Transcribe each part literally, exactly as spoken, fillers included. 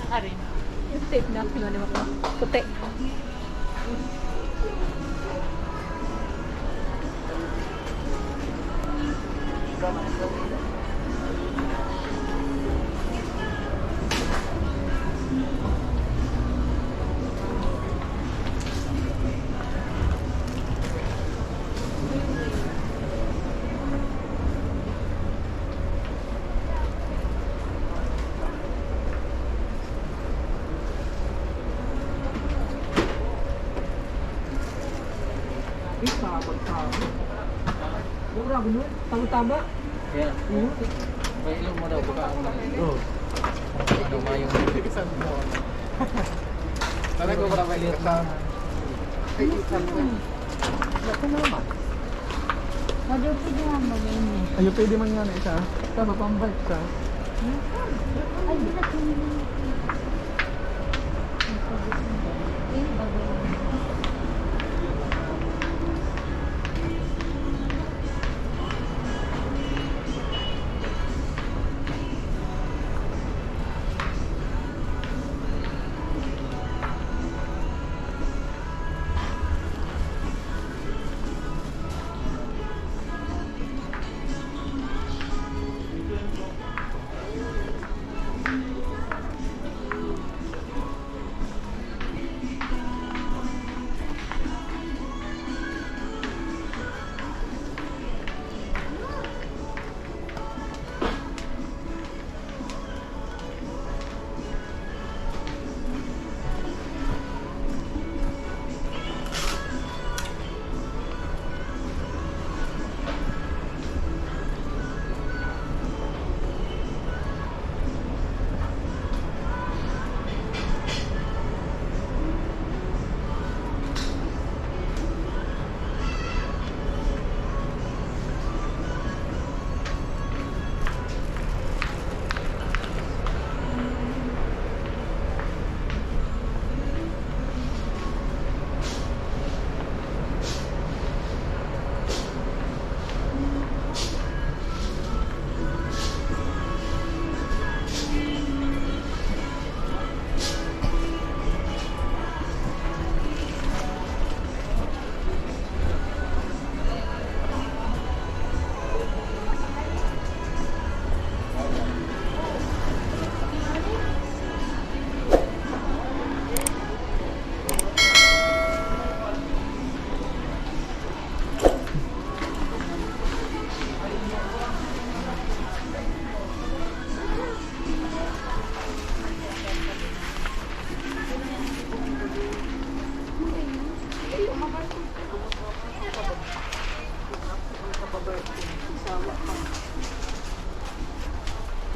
Arin. Yung tape na kinuha ni Mama. Puti. Isa, pagka. Mura, gano'n. Tama-tama. Yeah. Mhm. May ilong mo daw, baka ako na. Oo. Ano, mayong. Sabi ko, wala may ilong. Ay, isa mo. Wala ko naman. Pwede, pwede naman mag-init. Ayun, pwede man nga na isa. Tama, pambalik sa. Ay, hindi na.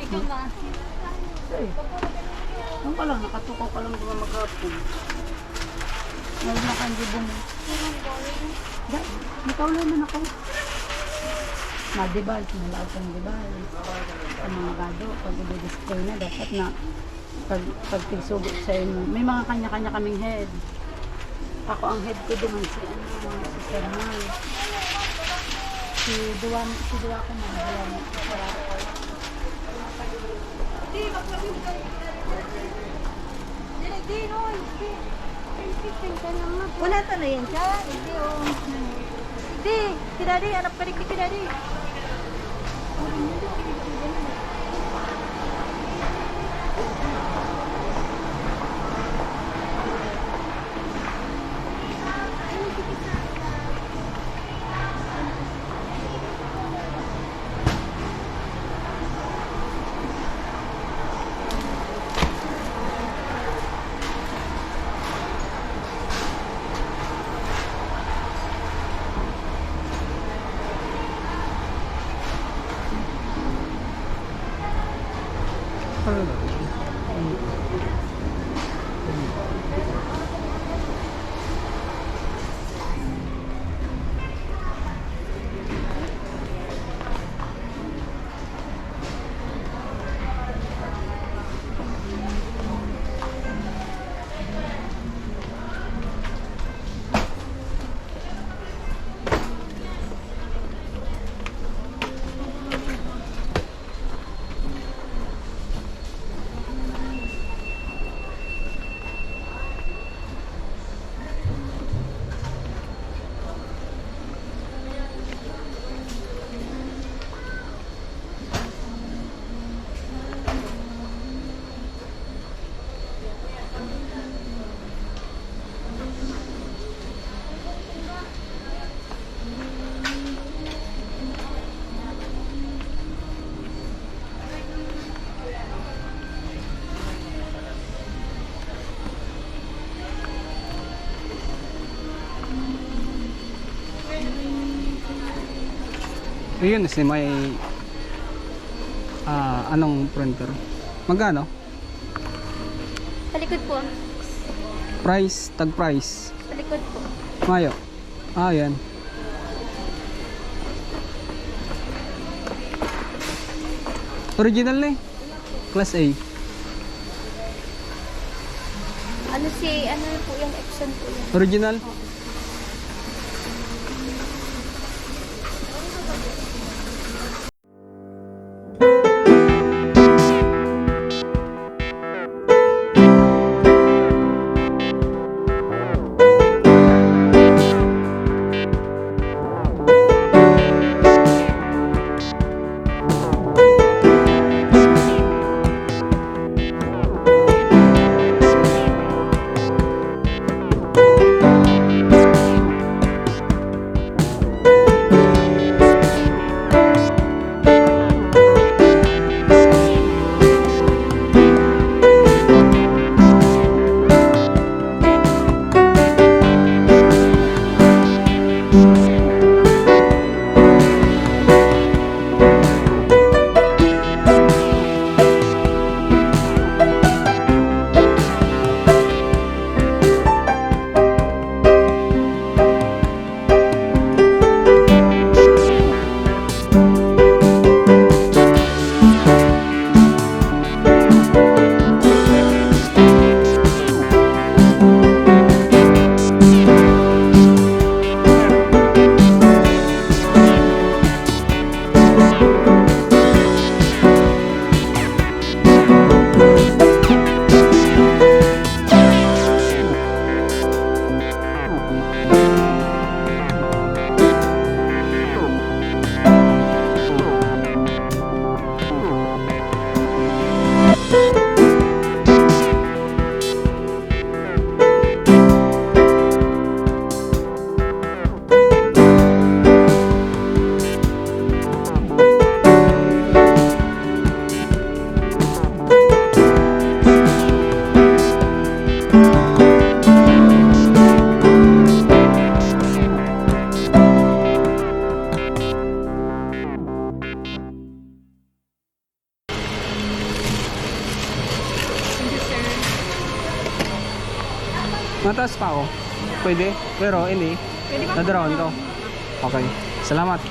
Ikaw na. Ay. Ano ka lang, nakatukaw ka lang mga maghapon. Ngayon na kang gibo mo. Dahil, ikaw lang man ako. Madibal, malaog kang dibal. Sa mga gado, pag i-display na, dapat na pag, pag tigsugo sa inyo. May mga kanya-kanya kaming head. Ako ang head ko duman si, ano, si Sir Mal. Si Duan, si Duan ko man, Duan. Wala ta na yan siya. Hindi, oh. Hindi. Si Daddy, anak pa rin si Daddy. Ayun, si may, ah, anong printer? Magkano? Sa likod po. Price, tag price. Sa likod po. Mayo. Ah, yan. Original na eh. Class A. Ano si, ano po yung Epson po yan? Original? Oo. Mataas pa ako. Pwede? Pero ini, pwede ba? Nadarawan ko. Okay. Salamat.